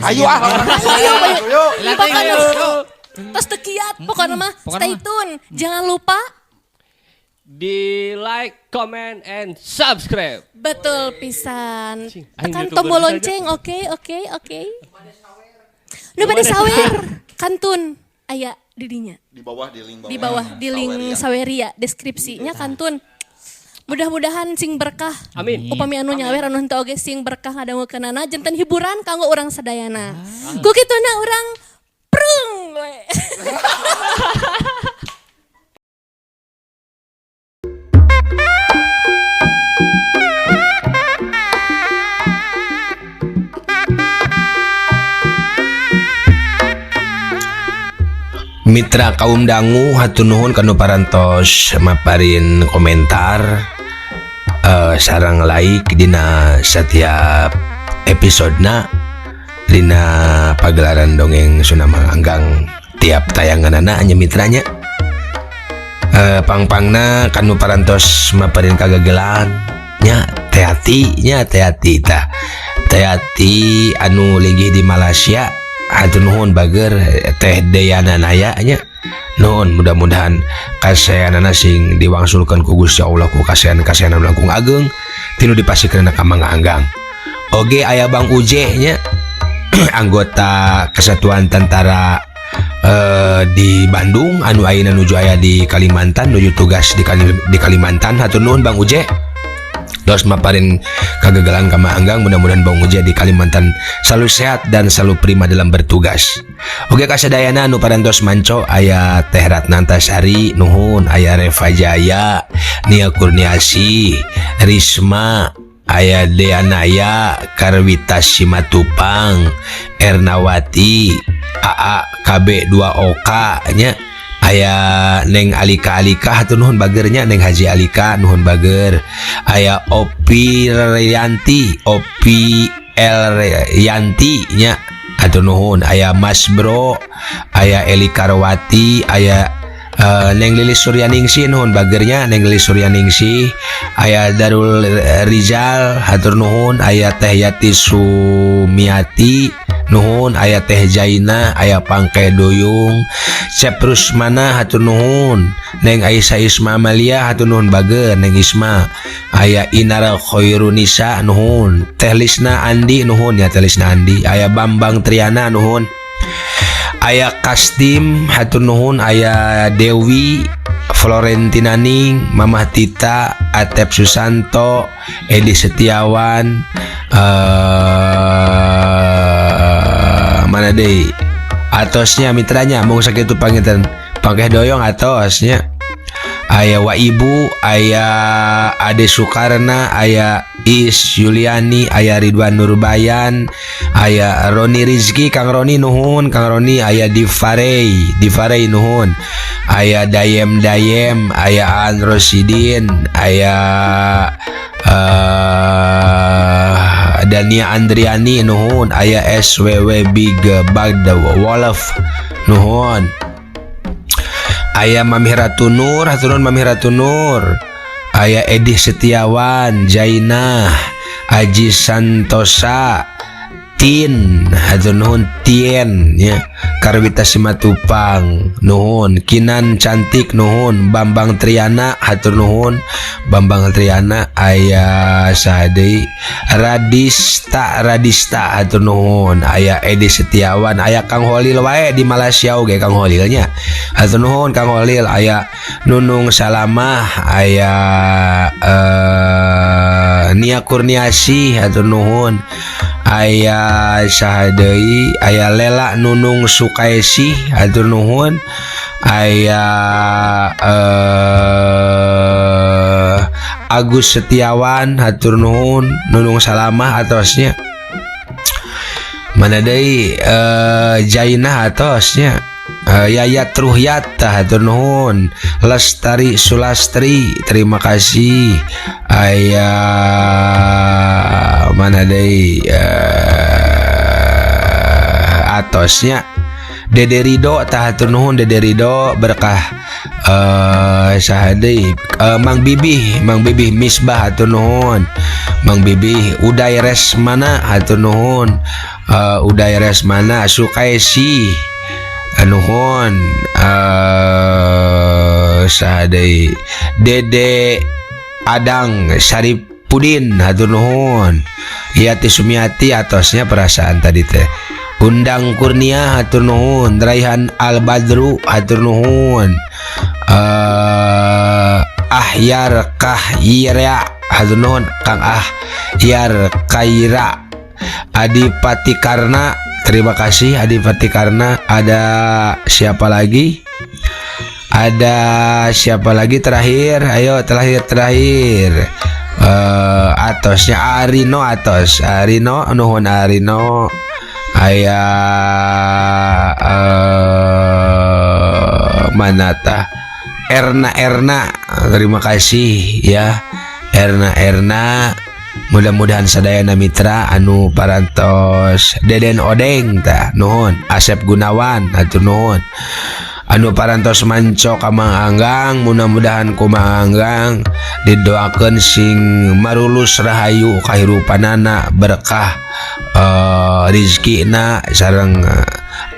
Ayo ah. Ayo, ayo. Ayo. Pokoknya tos teu kiat, pokoknya mah Pokoknya stay mah. tune. Jangan lupa Di like, comment, and subscribe. Betul pisan. Cing, aing Tekan YouTuber tombol saja. lonceng, oke, oke, oke. Nu bade sawer, kantun aya di dinya. Di bawah, di link bawah. Di bawah di link Saweria. Saweria deskripsinya kantun. Mudah-mudahan sing berkah. Amin. Upami anu nyawer, anu henteu oge sing berkah ngadangukeunana, janten hiburan kanggo urang sadayana. Ku kituna urang prung we. Mitra kaum dangu, hatur nuhun kanu parantos maparin komentar sareng like dina setiap episodena dina pagelaran dongeng Sunda Mang Anggang tiap tayanganana nya, mitranya. Pangpangna kanu parantos maparin kagagelan nya, Teati nya, Teati tah, Teati anu linggih di Malaysia, hatur nuhun bager. Teh Deyana Naya nya, nuhun, mudah-mudahan kasaeanana sing diwangsulkeun ku Gusti Allah ku kasaean-kasaean anu langkung ageng ti nu dipasihkeun ka Mang Anggang. Oge aya Bang Uje nya, anggota Kesatuan Tentara di Bandung anu ayeuna nuju aya di Kalimantan, nuju tugas di Kalimantan. Hatur nuhun, Bang Uje, tos maparin kagagalan ka Mang Anggang. Mudah-mudahan Bang Uje di Kalimantan selalu sehat dan selalu prima dalam bertugas. Oke, kasadayana anu parantos manco, aya Teh Ratnantasari, nuhun, aya Reva Jaya, Nia Kurniasi, Risma, aya Deanaya, Karwita Simatupang, Ernawati, AA KB 2 OK nya, aya Neng Alika Alika, hatur nuhun bagernya. Neng Haji Alika, nuhun bager. Aya Opi Rianti, Opi L Yanti nya, hatur nuhun. Aya Mas Bro, aya Eli Karwati, aya Neng Lilis Suryaningsih, nuhun bagernya, Neng Lilis Suryaningsih. Aya Darul Rizal, hatur nuhun. Aya Teh Yati Sumiati, nuhun. Aya Teh Jaina, aya Pangkai Doyung, Ceprus mana, hatur nuhun. Neng Aisyah Isma Amalia, hatur nuhun bager, Neng Isma. Aya Inara Khairunisa, nuhun. Teh Lisna Andi, nuhun ya, Teh Lisna Andi. Aya Bambang Triana, nuhun. Aya Kastim, hatur nuhun. Aya Dewi Florentina Ning, Mamah Tita, Atep Susanto, Edi Setiawan, mana deui atosnya, mitranya. Mung sakitu panginten, pangkeh doyong atosnya. Aya wa ibu, aya Ade Sukarna, aya Is Yuliani, aya Ridwan Nurbayan, aya Roni Rizky, Kang Roni, nuhun Kang Roni. Aya Difarei, Difarei, nuhun. Aya Dayem Dayem, aya An Rosidin, aya Dania Andriani, nuhun. Aya SWW Big Bag the Wolf, nuhun. Aya Mami Ratu Nur, hatur nuhun, Mami Ratu Nur. Aya Edi Setiawan, Jainah, Aji Santosa, Tin, hatur nuhun Tien ya, Karwita Simatupang, nuhun. Kinan Cantik, nuhun. Bambang Triana, hatur nuhun, Bambang Triana. Aya saha deui? Radista, Radista, hatur nuhun. Aya Edi Setiawan, aya Kang Holil wae di Malaysia oge, Kang Holilnya, hatur nuhun, Kang Holil. Aya Nunung Salamah, aya Nia Kurniasi, hatur nuhun. Aya saha deui? Aya Lela Nunung Sukaesi, hatur nuhun. Aya Agus Setiawan, hatur nuhun. Nunung Salamah atosnya. Mana deui? Jainah atosnya. Yayat Ruhyat, hatur nuhun. Lestari Sulastri, terima kasih. Aya mana deui? Atosnya. Dede Rido tah, hatur nuhun, Dede Rido, berkah. Saha deui? Mang Bibih, Mang Bibih Misbah, hatur nuhun, Mang Bibih. Uday Resmana, hatur nuhun. Uday Resmana Sukaisi nuhun saha deui Dede Adang Saripudin hatur nuhun Yati Sumiati atosnya perasaan tadi teh Undang Kurnia hatur nuhun Raihan Al Badru hatur nuhun Ahyar Kahyira hatur nuhun Kang Ahyar Kaira Adipati Karna terima kasih Adipati Karna. Ada siapa lagi? Ada siapa lagi terakhir? Ayo terakhir. Atosnya Arino atos. Arino nuhun Arino. Aya mana tah? Erna terima kasih ya. Erna mudah-mudahan sadayana mitra anu parantos Deden Odeng tah nuhun Asep Gunawan hatur nuhun anu parantos manco ka Mang Anggang mudah-mudahan ku Mang Anggang didoakeun sing marulus rahayu kahirupanana berkah rizkina sareng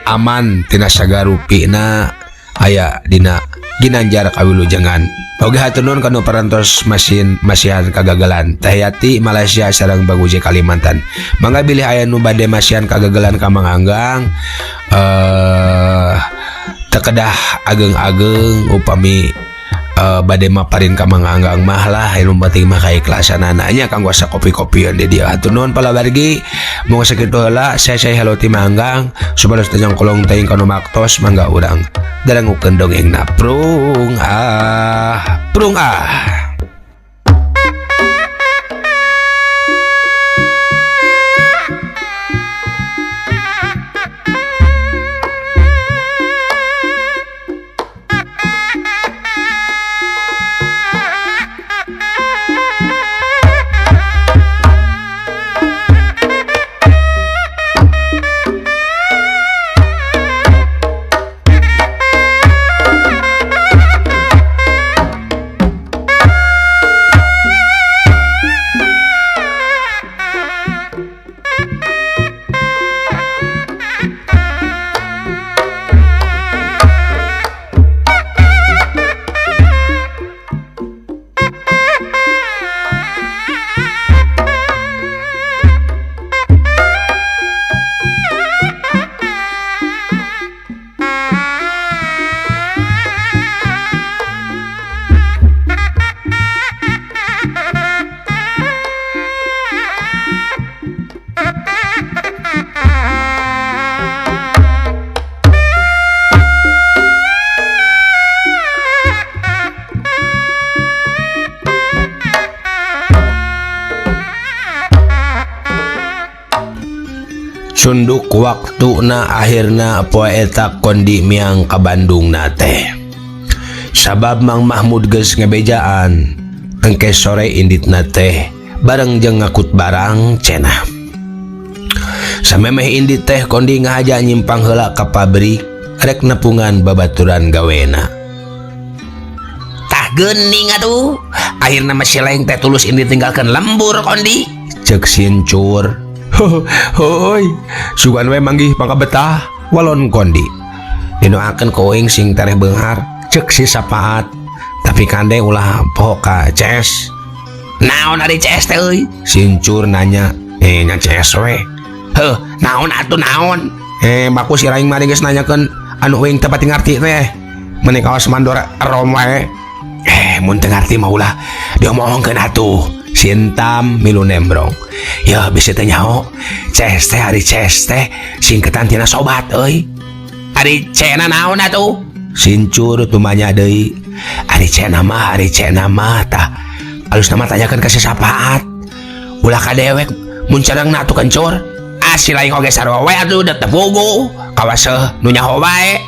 aman tina sagarupina aya dina ginanjar kawilujengan. Oge hatur nuhun kanu parantos masihan kagagalan Tehiyati Malaysia sareng Baguje Kalimantan. Mangga bilih aya nu bade masihan kagagalan ka Mang Anggang teu kedah ageng-ageng upami bade maparin ka Mang Anggang mah lah nu penting mah kaikhlasanana nya kanggo sakopi-kopian di dieu. Hatur nuhun palawargi mung sakitu heula saya hello ti Mang Anggang supados teu nyongkolong teuing kanu maktos mangga urang darangukeun dongengna prung ah prung ah. Sunduk waktuna akhirna poe eta Kondi miang ka Bandung na teh. Sabab Mang Mahmud geus ngebejaan engke sore inditna teh bareng jeung ngakut barang cenah. Samemeh indit teh Kondi ngahaja nyimpang heula ka pabrik rek nepungan babaturan gawena. Tah geuning atuh akhirna mah si Leng teh tulus indit tinggalkeun lembur Kondi. Ceuk sincur. Hoi, sugan we manggih pangkabetah walon Kondi. Dinoakeun ku uing sing tereh beunghar ceuk si Sapaat. Tapi kande ulah poho ka CS. Naon ari CS teh euy? Sincur nanya. Nya CS we. Heuh, naon atuh naon? Baku si raing mah geus nanyakeun anu uing teu pati ngarti teh. Meuni kawas mandor rom wae. Mun teu ngarti mah ulah diomongkeun atuh. Sintam milu nembrong. Ya bisa teh nyaho. CS teh ari CS teh singketan tina sobat euy. Ari C na naon atuh? Sincur tumanya deui. Ari C na mah tah. Alus nama tanyakeun ka si Sapaat. Ulah ka dewek mun carangna atuh kencur. Ah si lain oge sarua we atuh da teu puguh. Kawaseuh nu nyaho wae.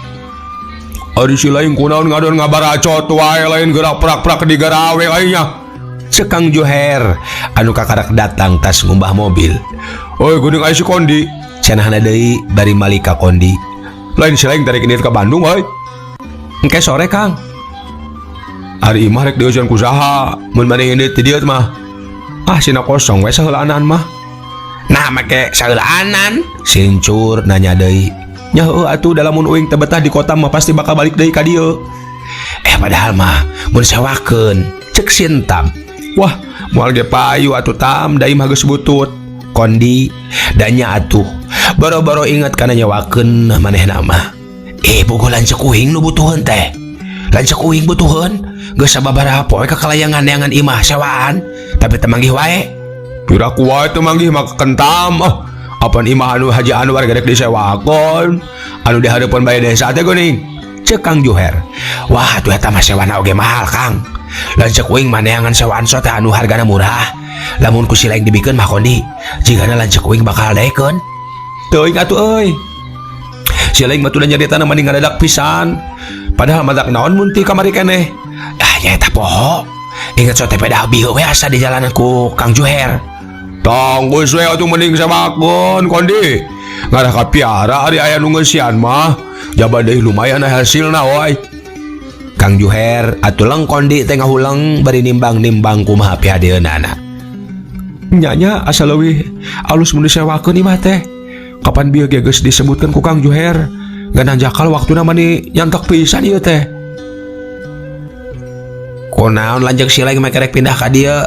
Ari si lain kunaon ngadon ngabaracot wae lain gerak prak-prak di garawe lainnya. Cekang Joher anu kakarak datang tas ngumbah mobil. Oi geuning aya si Kondi. Cenahna deui bari malik ka Kondi. Lain si lain tarik indit ka Bandung euy. Engke sore Kang. Ari imah rek dieuseun ku saha mun maneh indit ti dieu mah. Ah sina kosong we saheulaanan mah. Nah make saheulaanan sincur nanya deui. Nya heueuh atuh da lamun uing teu betah di kota mah pasti bakal balik deui ka dieu. Padahal mah mun sewakeun cek si Entam. Wah, moal ge payu atuh Tam, da imah geus butut. Kondi danya atuh boro-boro inget kana nyewakeun manehna mah. Bogo lanceuk uing nu butuheun teh. Lanceuk uing butuheun geus sababaraha poe kakalayangan neangan imah sewaan tapi teu manggih wae. Piraku wae teu manggih mah kentam. Ah, apan imah anu Haji Anwar gedek disewakeun anu di hareupeun balai desa teh geuning. Ceuk Kang Juher. Wah, atuh eta mah sewana oge mahal, Kang. Lanceuk uing mah neangan sewaan sote anu hargana murah. Lamun ku si lain dibikeun mah Kondi, jigana lanceuk uing bakal daekeun. Teuing atuh euy. Si lain mah tuh nyaritana mending ngadadak pisan. Padahal madak naon mun ti kamari keneh. Ah, nya eta poho. Inget sote pedah bieu we asa di jalanan ku Kang Juher. Tong geus we atuh mending sewakeun Kondi. Ngarah ka piara ari aya nu ngeusian mah. Jaba deui lumayan hasilna woy. Kang Juher atuh leng Kondi teh ngahuleng bari nimbang-nimbang kumaha pihadeunana. Nya asa leuwih alus mun disewakeun imah teh. Kapan bieu ge geus disebutkeun ku Kang Juher. Ngan jakal waktuna mani nyantak pisan ieu teh. Kunaon lanceuk si lain mah kerek pindah ka dieu.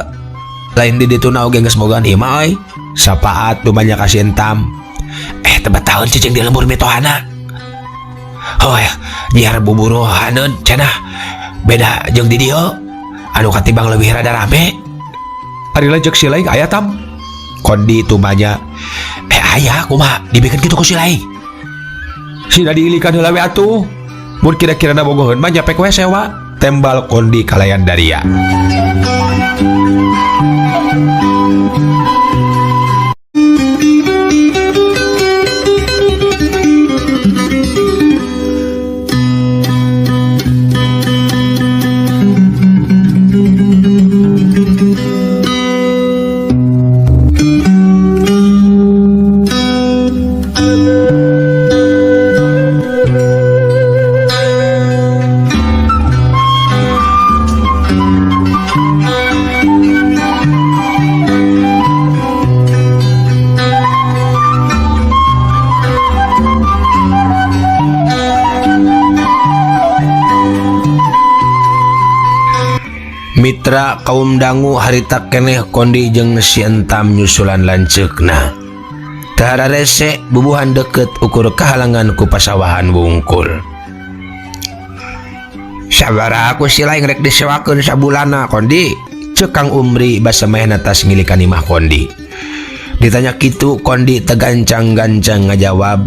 Lain di ditu na oge geus bogaan imah euy. Sapaat nu banyak ka si Entam. Teu betaheun cicing di lembur mitohana. Oh ya, nyiar buburuhaneun cenah. Beda jeung di dieu. Anu katibang leuwih rada rame. Ari lanceuk si lain aya Tam. Kondi tumanya. Aya kumaha dibikeun kitu ku si lain. Sina diilikan heula we atuh. Mun kira-kira na bogoheun mah nyapek we sewa. Tembal Kondi kalayan daria. Mitra kaum dangu harita keneh Kondi jeung si Entam nyusulan lanceukna. Teu hararese bubuhan deket ukur kahalangan ku pasawahan wungkul. Sabaraha ku si lain rek disewakeun sabulana Kondi? Ceuk Kang Umri basa mehna tas ngilikan imah Kondi. Ditanya kitu Kondi tegancang-gancang ngajawab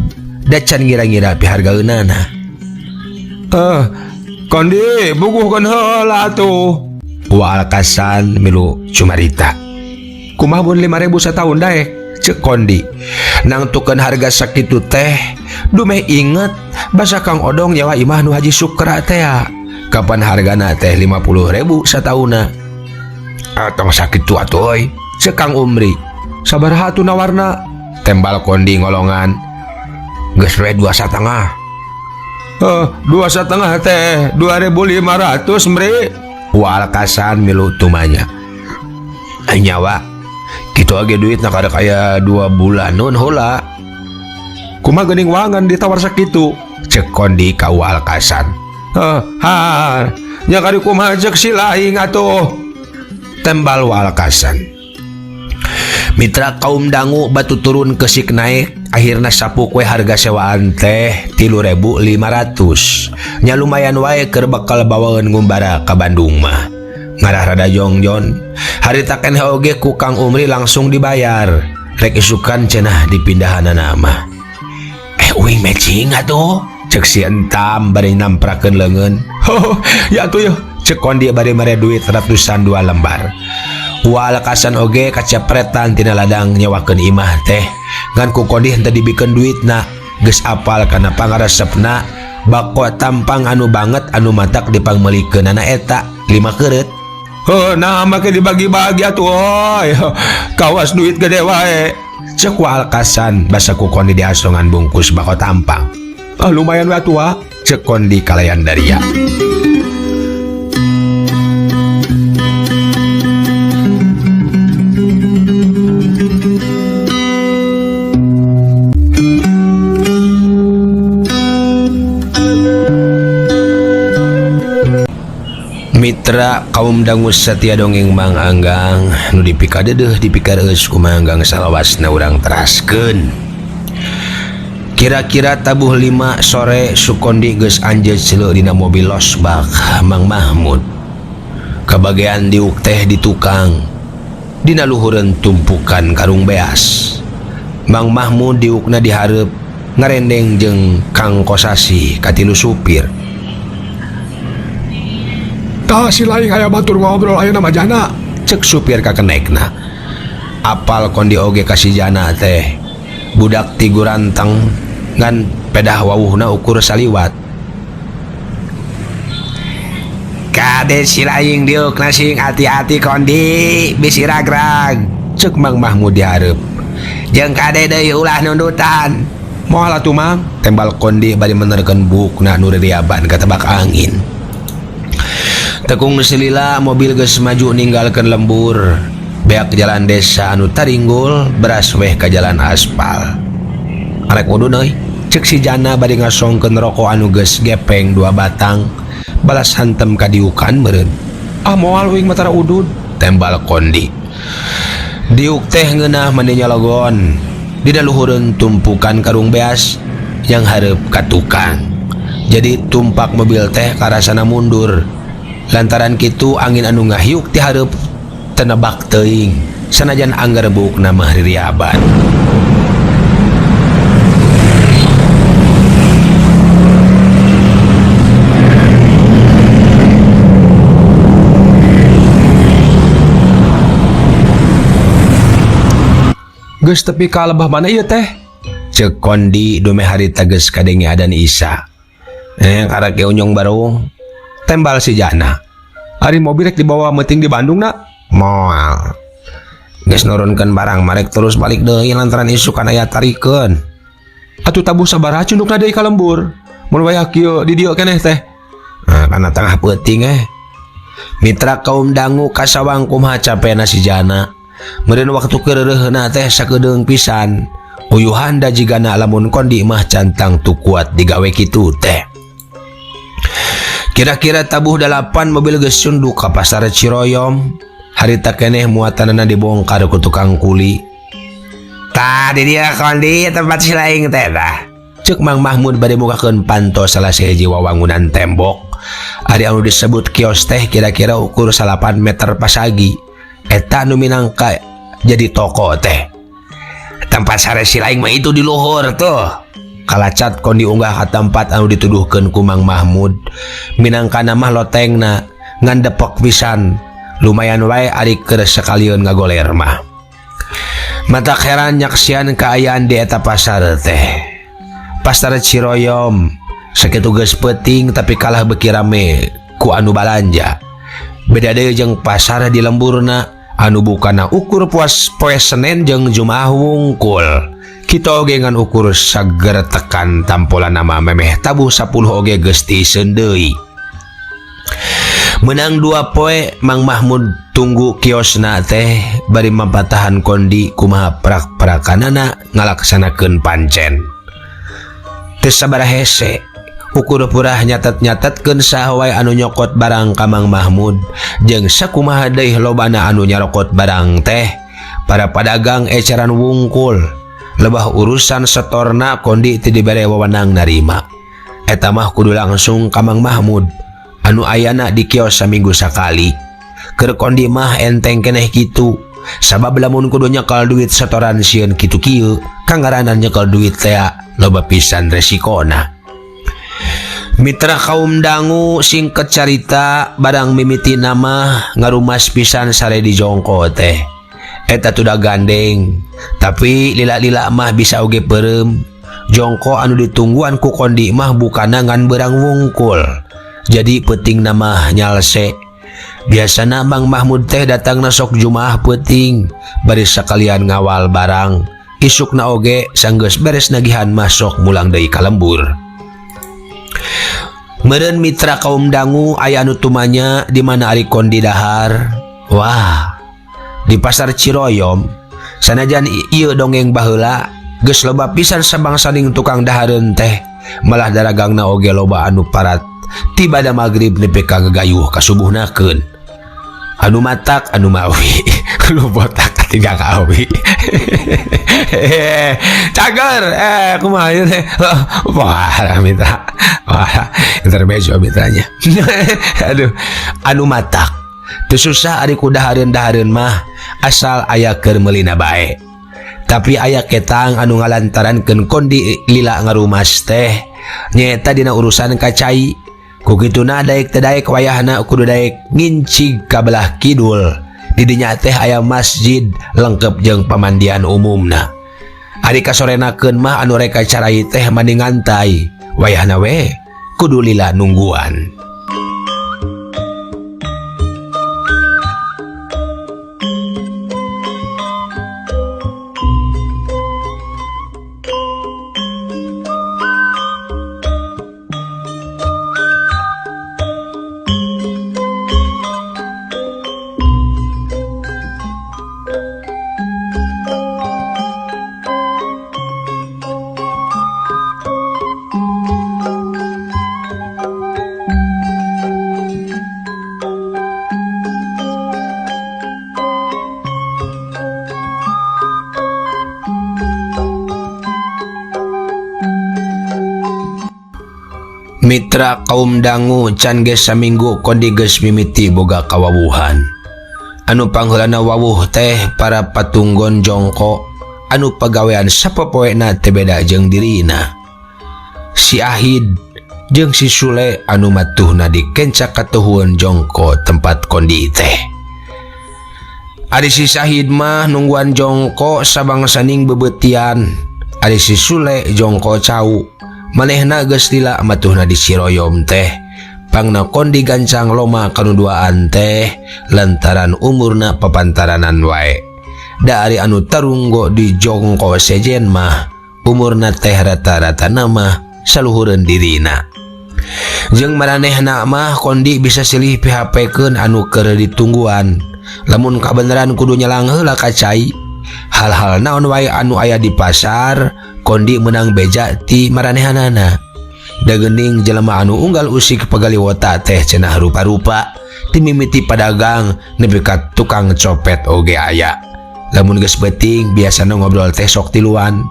da can ngira-ngira pihargaeunana. Kondi buguhkeun heula atuh. Wa alkasan milu cumarita. Kumaha mun 5.000 sataun daek? Ceuk Kondi. Nangtukeun harga sakitu teh dumeh inget basa Kang Odong nyawa imah nu Haji Sukra teh. Kapan hargana teh 50.000 satauna? Tong sakitu atuh euy. Ceuk Kang Umri. Sabaraha atuh nawarna? Tembal Kondi ngolongan. Geus we 2,5. 2,5 teh 2.500 mri. Wa alkasan milu tumanya. Nyawa kitu age duitna kada kaya 2 bulan nun heula. Kumaha geuning wangan ditawar sakitu? Ceuk Kondi ka Wa Alkasan. Har, nya kari kumaha ceuk si laing atuh. Tembal Wa Alkasan. Mitra kaum dangu batu turun kesik naik, akhirna sapuk we harga sewaan teh 3.500. Nya lumayan wae keur bakal bawaeun ngumbara ka Bandung mah. Ngarah rada jongjon. Harita keneh oge ku Kang Umri langsung dibayar. Rek isukan cenah dipindahanana mah. Uing matching atuh. Cek si Entam bari namprakeun leungeun. Oh, ya atuh yeuh. Cek Kondi bari mere duit ratusan 2 lembar. Walakasan oge kacepretan tina ladang nyewakeun imah teh. Ngan ku Kondi henteu dibikeun duitna. Geus apal kana pangaresepna bako tampang anu banget anu matak dipangmeulikeunana eta 5 keureut. Heuh, nah make dibagi-bagi atuh euy. Kawas duit gede wae. Cek Walakasan basa ku Kondi diasongan bungkus bako tampang. Ah lumayan we atuh wa. Cek Kondi kalayan daria. Mitra kaum dangu satia dongeng Mang Anggang nu dipikadeudeuh dipikareus ku Mang Anggang salawasna urang teraskeun. Kira-kira tabuh 5 sore Sukondi geus anjeut ceuleuh dina mobil losbak Mang Mahmud. Kabagean diuk teh di tukang dina luhureun tumpukan karung beas. Mang Mahmud diukna dihareup ngarendeng jeung Kang Kosasi katilu supir. Tah si lain aya batur ngobrol ayeuna mah Jana, cek supir kakenekna. Apal kondi oge ka si Jana teh. Budak ti guranteng ngan pedah wawuhna ukur saliwat. Kade si lain diukna sing hati-hati kondi bisi ragrag, cek Mang Mahmud dihareup. Jeung kade deui ulah nundutan. Moal atuh Mang, tembal kondi bari menerkeun buukna nu ririaban katebak angin. Tekung selila mobil geus maju ninggalkeun lembur. Beak jalan desa anu taringgul beras weh ka jalan aspal. Arek udun euy, cek si Jana bari ngasongkeun rokok anu geus gepeng 2 batang. Balas hantem ka diukan meureun. Ah moal uing mah tara udud, tembal kondi. Diuk teh ngeunah mani nyalogon. Dina luhureun tumpukan karung beas yang hareup ka tukang. Jadi tumpak mobil teh karasana mundur. Lantaran kitu angin anu ngahiuk ti hareup tenebak teuing sanajan anggar buukna mah ririaban. Geus tepi ka lebah mana ieu teh? Ceuk kondi dumeh harita geus kadenge adan Isa. Karek ge unjung barung. Tembal si Jana. Ari mobil rek dibawa meuting di Bandung na? Moal. Geus nurunkeun barang marek terus balik deui lantaran isukan aya tarikeun. Atuh tabuh sabaraha cundukna deui ka lembur? Mun wayah kieu di dieu keneh teh. Nah, kana tengah peuting Mitra kaum dangu kasawang kumaha capena si Jana. Meureun waktu keureureuna teh sakedeung pisan. Uyuhan da jigana lamun kondi mah cantang tu kuat digawe kitu teh. Kira-kira tabuh 8 mobil geus sunduk ka pasar Ciroyom. Harita keneh muatanana dibongkar ku tukang kuli. Tah di dieu kondi tempat si laing teh tah. Ceuk Mang Mahmud bade mukakeun panto salah sahiji wawangunan tembok. Ari anu disebut kios teh kira-kira ukur 8 meter pasagi. Eta nu minangka jadi toko teh. Tempat sare si laing mah itu di luhur tuh. Kalacat kondi unggah ka tempat anu dituduhkeun ku Mang Mahmud. Minangkana mah lotengna ngan depok pisan. Lumayan wae ari keur sakalieun ngagoler mah. Matak heran nyaksian kaayaan di eta pasar teh. Pasar Ciroyom sakitu geus peuting tapi kalah beuki rame ku anu balanja. Beda deui jeung pasar di lemburna anu bukana ukur puas poe Senen jeung Jumaah wungkul. Kita oge ngan ukur sager tekan tampolan nama memeh tabuh 10 oge geus tiiseun deui. Menang 2 poe Mang Mahmud tunggu kiosna teh bari mapatahan kondi kumaha prak-prakanana ngalaksanakeun pancen. Teu sabaraha hese ukur purah nyatet-nyatetkeun saha wae anu nyokot barang ka Mang Mahmud jeung sakumaha deui lobana anu nyarokot barang teh. Para padagang ecaran wungkul. Lebah urusan setorna kondi teu dibere wewenang narima. Eta mah kudu langsung ka Mang Mahmud anu ayana di kios saminggu sakali. Keur kondi mah enteng keneh kitu. Sabab lamun kudu nyekel duit setoran sieun kitu kieu, kangaranan nyekel duit teh loba pisan resikona. Mitra kaum dangu singket carita barang mimiti nama ngarumas pisan sare di jongko teh. Eta tuda gandeng, tapi lila-lila mah bisa oge peureum. Jongko anu ditungguan ku kondi mah bukana ngan berang wungkul. Jadi peuting nama nyalse. Biasana Mang Mahmud teh datangna sok Jumaah peuting, bari sakalian ngawal barang. Isukna oge sanggeus beres nagihan mah sok mulang deui ka lembur. Meureun mitra kaum dangu aya anu tumanya di mana ari kondi dahar. Wah, di pasar Ciroyom sanajan ieu dongeng baheula geus loba pisan sabangsaning tukang dahareun teh, malah daragangna oge loba anu parat Tiba da magrib nepi ka gagayuh ka subuhnakeun. Anu matak anu mawi. Lu botak katiga kawi. Cager kumaha ieu teh. Wah, mitra. Wah, intermezzo mitranya. Aduh, anu matak teu susah ari ku dahareun-dahareun mah asal aya keur meulina bae. Tapi aya ketang anu ngalantarankeun kondi lila ngarumas teh nyaeta dina urusan kacai. Ku kituna daek teu daek wayahna kudu daek ngincig ka belah kidul. Di dinya teh aya masjid lengkep jeung pamandian umumna. Ari kasorenakeun mah anu rek kacarai teh mani ngantai. Wayahna we kudu lila nungguan. Mitra kaum dangu can geus saminggu kondi geus mimiti boga kawawuhan. Anu pangheulana wawuh teh para patunggon jongko anu pagawean sapopoena teu beda jeung dirina. Si Ahid jeung si Sule anu matuhna dikenca katuhueun jongko tempat kondi teh. Ari si Sahid mah nungguan jongko sabangsaning bebeutian. Ari si Sule jongko cau. Manehna geus lila matuhna di Ciroyom teh. Pangna kondi gancang loma kanu duaan teh lantaran umurna papantaranan wae. Da ari anu tarunggo di jongko sejen mah umurna teh rata-rata mah saluhureun dirina. Jeung maranehna mah kondi bisa silih PHP-keun anu keur ditungguan. Lamun kabeneran kudu nyelang heula ka cai. Hal-hal naon wae anu aya di pasar kondi menang beja ti maranehanana. Dagening jelema anu unggal usik pagaliwota teh cenah rupa-rupa timimiti padagang nepi ka tukang copet oge aya. Lamun geus beuting biasana ngobrol teh sok tiluan.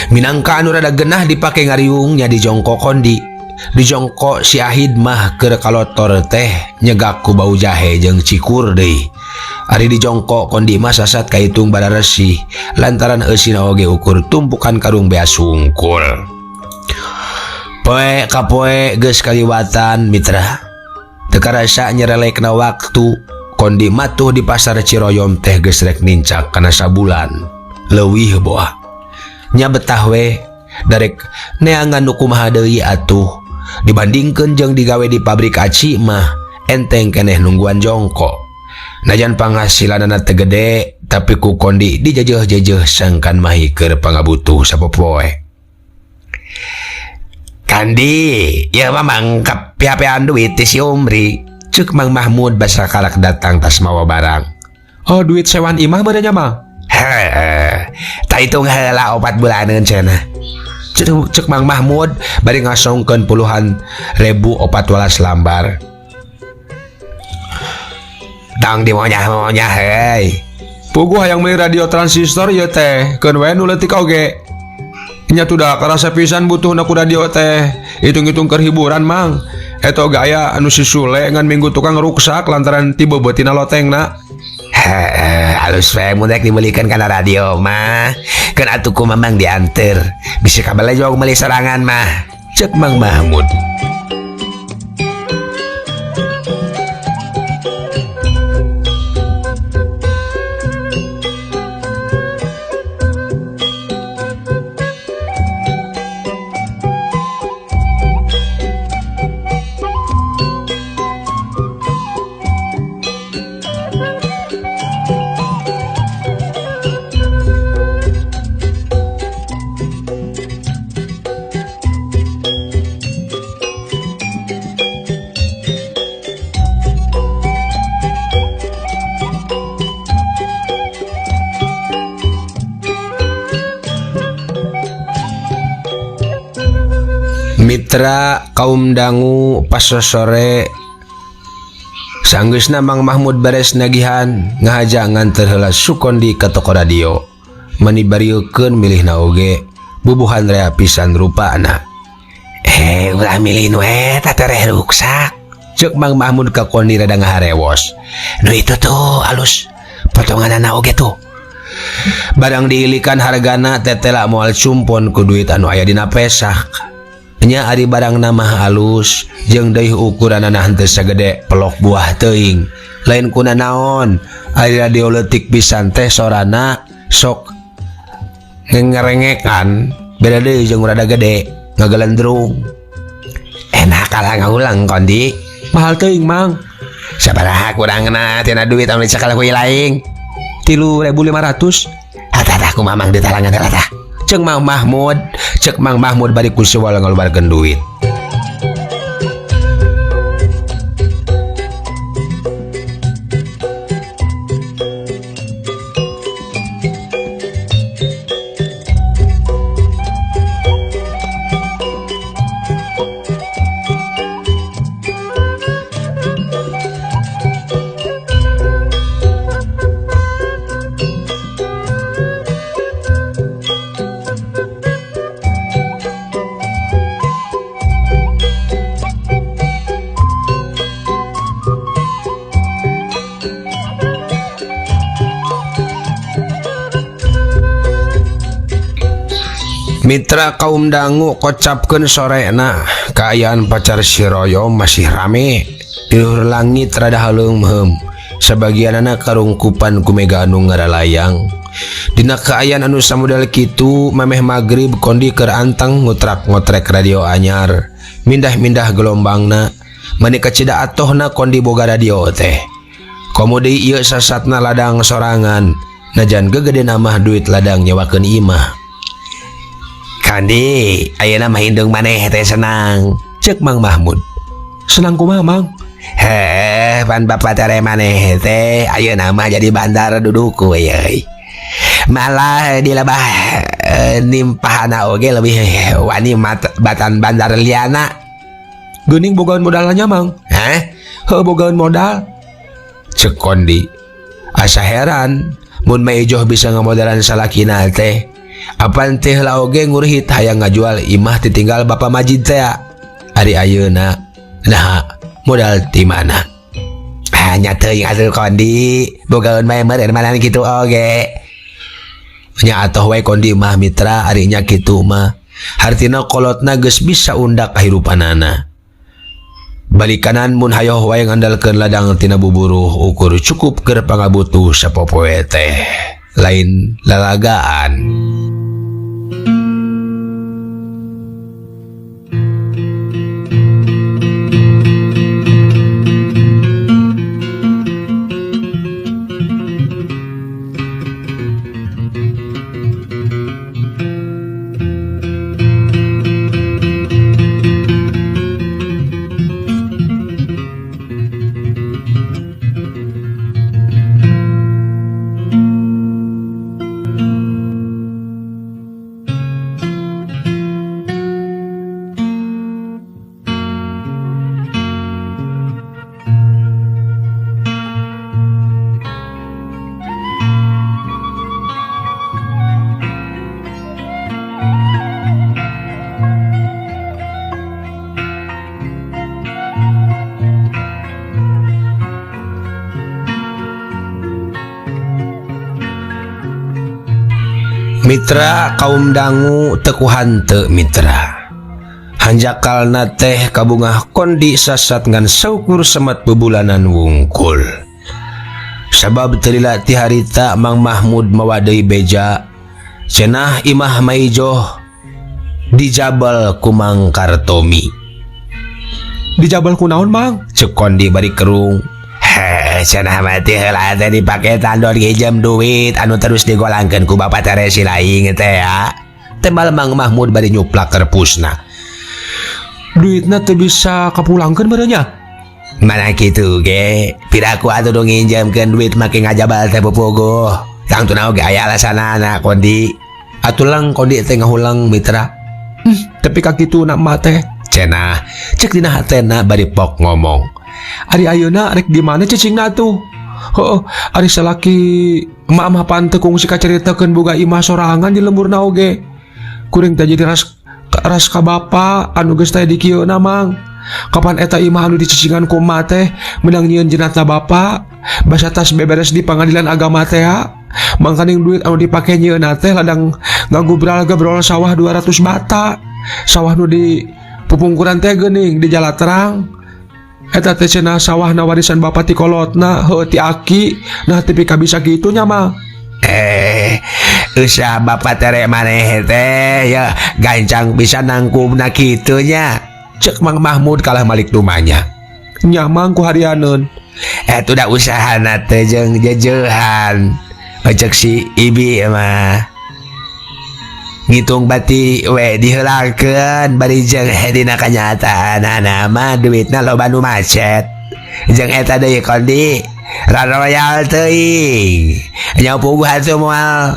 Minangka anu rada genah dipake ngariung nya di jongko kondi. Di jongko si Ahid mah keur kalotor teh nyegak ku bau jahe jeung cikur deui. Ari di jongko kondi mah sasat kahitung bararesih lantaran eusina oge ukur tumpukan karung beas sungkul. Poe ka poe geus kaliwatan mitra. Teu karasa nyerelekna waktu kondi matuh di pasar Ciroyom teh geus rek nincak kana sabulan. Leuwih boah. Nya betah we darek neangan nu kumaha deui atuh dibandingkeun jeung digawe di pabrik aci mah enteng keneh nungguan jongko. Najan panghasilanana teu gede tapi ku kondi dijejeh-jejeh sangkan mahi keur pangabutuh sapopoe. Kandi, ieu mah mangkep piapean duit ti si Umri. Ceuk Mang Mahmud basa karak datang tas mawa barang. Oh, duit sewan imah meureun nya mah? Heeh. Ta hitung heula 4 bulaneun cenah. Ceuk Mang Mahmud bari ngasongkeun puluhan ribu 14 lambar. Tang dimonyah-monyah heuy. Puguh hayang meuli radio transistor ieu teh, keun we nu leutik oge. Nya tuh da karasa pisan butuhna ku radio teh. Hitung-hitung keur hiburan mang. Eta oge aya anu si Sule ngan minggu tukang ruksak lantaran ti beubetina lotengna. Heeh, alus we mun rek dibelikeun kana radio mah. Keun atuh ku Mamang dianter. Bisi kabelejog meuli sorangan mah. Ceuk Mang Mahmud. Mitra kaum dangu pas sore sanggeusna Mang Mahmud beres nagihan ngahaja nganter heula Sukondi ka toko radio mani barieukeun milihna oge bubuhan rea pisan rupana. Ulah milih nu eta tereh ruksak ceuk Mang Mahmud ka Kondi rada ngaharewos. Nu itu tuh alus potonganana oge tuh. Barang diilikan hargana tetela moal cumpon ku duit anu aya dina pesak. Nya ari barang nama halus jeung deui ukuranana henteu sagede pelok buah teuing. Lain kuna naon ari radio leutik pisan teh sorana sok ngerengekan beda deui jeung rada gede ngagalendrung. Enak kalah ngahulang Kondi. Mahal teuing Mang. Sabaraha kurangna tina duit anu dicekal ku laing? 3.500. Hatah kumaha Mang ditalangan heula tah. Cek Mang Mahmud, cek Mang Mahmud bari ku siwal ngaluarkeun duit. Mitra kaum dangu kocapkeun sorena kaayaan pacar Siroyo masih rame di luhur langit rada haleungheum sabagianana karungkupan ku mega anu ngaralayang. Dina kaayaan anu samodel kitu mameh magrib Kondi keur anteng ngutrak-ngotrek radio anyar mindah-mindah gelombangna mani kacida atohna Kondi boga radio teh. Komo deui ieu sasatna ladang sorangan najan gegede mah duit ladang nyewakeun imah. Kandi, ayeuna mah indung maneh teh senang. Cek Mang Mahmud. Senang kumaha Mang? Heh, pan bapak tere maneh teh ayeuna mah jadi bandar duduku euy. Malah di lebah nimpahana oge lebih wani batan bandar liana. Geuning bogaeun modalnya Mang? Hah? Heuh bogaeun modal. Cek Kondi. Asa heran mun Maijoh bisa ngamodalan salakina teh. Apan teh heula oge ngurhit hayang ngajual imah ditinggal Bapak Majid teh. Ari ayeuna nah modal ti mana? Hanya teuing atuh Kondi, bogaeun bae meureun mana kitu oge. Nya atoh wae Kondi mah mitra ari nya kitu mah. Hartina kolotna geus bisa undak kahirupanana. Balikanan mun hayoh wae ngandalkeun ladang tina buburuh ukur cukup keur pangabutuh sapopoe teh. Lain lalagaan. Mitra kaum dangu teu hanteu mitra. Hanjakalna teh kabungah Kondi sasat ngan saukur semat bebulanan wungkul. Sabab teu lila ti harita Mang Mahmud mawa deui beja cenah imah Maijoh dijabal ku Mang Kartomi. Dijabal ku naon Mang? Ceuk Kondi bari kerung. Heh, cenah mah teh heula teh dipake tandon nginjem duit anu terus digolangkeun ku Bapak Teresi laing teh ya. Tembal Mang Mahmud bari nyuplak kerpusna. Duitna teu bisa kapulangkeun meureun nya? Mana kitu ge, piraku atuh nu nginjemkeun duit make ngajabal teh pupuguh. Tangtuna oge aya alasanana Kondi. Atuh lang Kondi teh ngahulang mitra. Tapi ka kituna emak teh cenah cek dina hatena bari pok ngomong. Ari ayeuna rek di mana cicingna atuh? Heuh, ari salaki emak mah pan teu kungsi kacaritakeun boga imah sorangan di lemburna oge. Kuring teh jadi ras ras ka bapa anu geus teh di kieuna mang. Kapan eta imah anu dicicingan ku emak teh meunang nyieun jenatna bapa, basa tas beberes di pangadilan agama teh. Mangkaning duit anu dipake nyieunna teh ladang ngagubral-gebrol sawah 200 bata. Sawah nu di pupungkuran teh geuning di Jalatrang. Eta teh cenah sawahna warisan bapa ti kolotna, heuh ti aki. Nah tepi ka bisa kitu nya mah. Usaha bapak tere maneh teh ya gancang bisa nangkumna kitu nya. Cek Mang Mahmud kalah malik dumanya. Nya mang ku harianeun. Udah usahana teh jeung jejeuhan. Cek si Ibi mah. Ngitung bati we diheulakeun bari jeung dina kanyataanana mah duitna loba nu macet. Jeung eta deui kondi raroyal teuing. Nya puguh atuh moal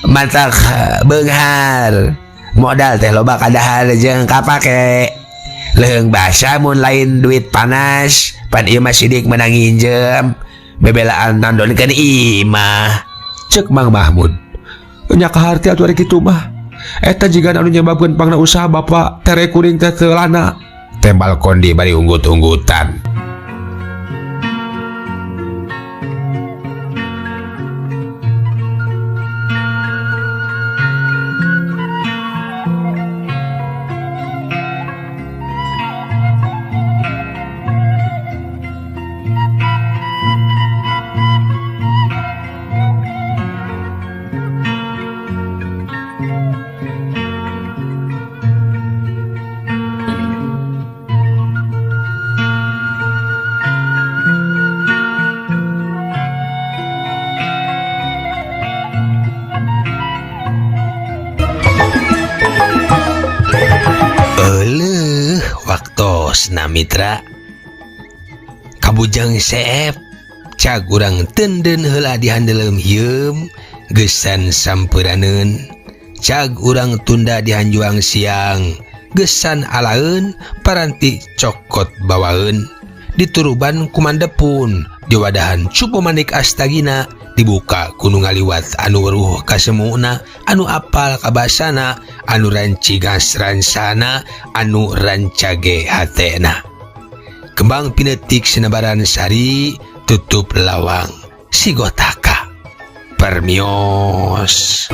matak beunghar. Modal teh loba kadahar jeung kapake. Leuheung basa mun lain duit panas, pan ieu mah sidik menang nginjem. Bebelaan nandonkeun imah. Cek Mang Mahmud. Nya kaharti atuh ari kitu mah. Eta jiga anu nyebabkeun pangna usaha bapa tere kuring teh teu lana. Tembal kondi bari unggut-unggutan. Waktosna mitra kabujang seep cag urang tenden heula dihandeleum hieum geusan sampuraneun cag urang tunda dihanjuang siang geusan alaeun paranti cokot bawaeun dituruban kumandepun diwadahan cupu manik astagina dibuka kuno ngaliwat anu weruh kasemuna anu apal kabasana anu rancigas ransana anu rancage hatena kembang pinetik sinebaran sari tutup lawang sigotaka permios.